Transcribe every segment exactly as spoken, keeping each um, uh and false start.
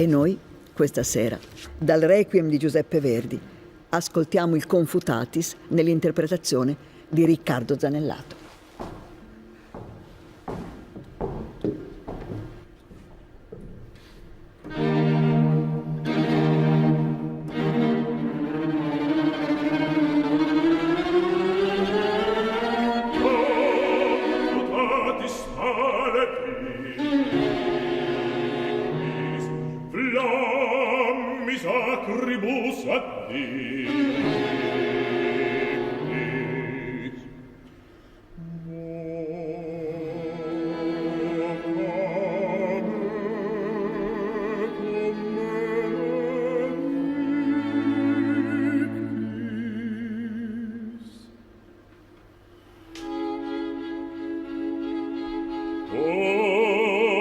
E noi, questa sera, dal Requiem di Giuseppe Verdi, ascoltiamo il Confutatis nell'interpretazione di Riccardo Zanellato. Flammis acribus additis.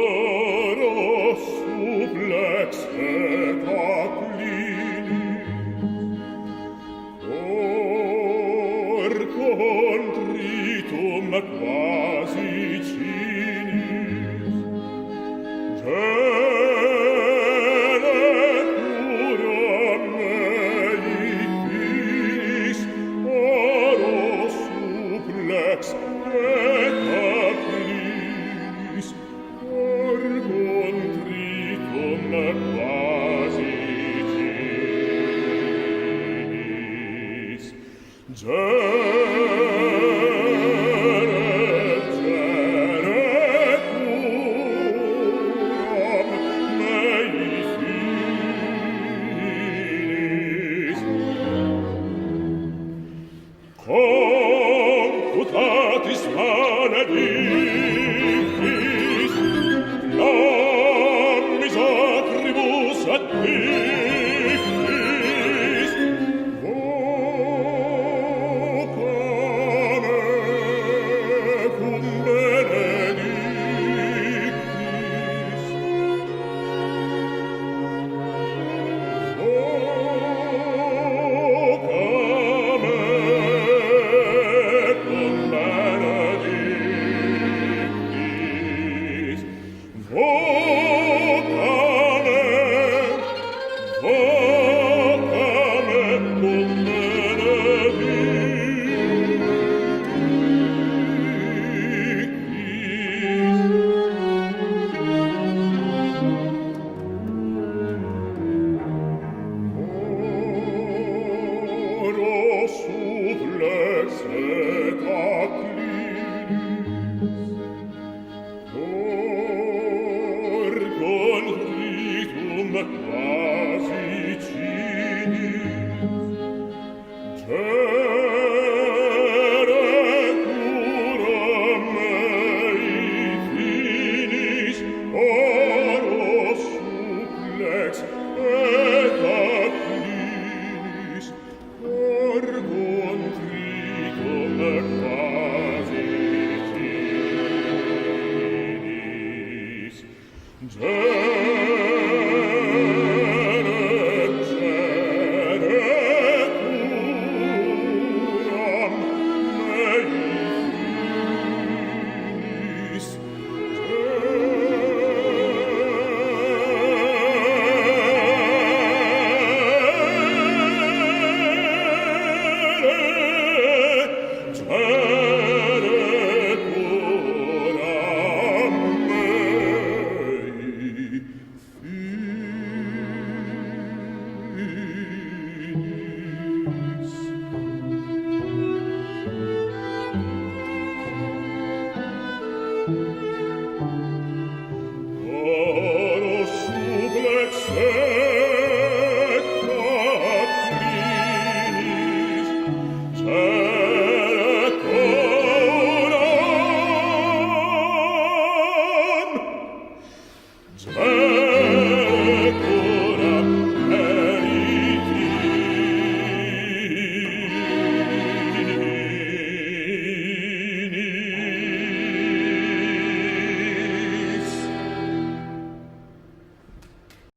Oro supplex et acclinis, cor contritum quasi cinis, gene curam mei finis, oro supplex et acclinis, cor contritum quasi cinis. Gene, gene curam mei finis. Confutatis maledictis, flammis acribus addictis, voca mecum benedictis. Oro supplex et acclinis, cor contritum quasi cinis.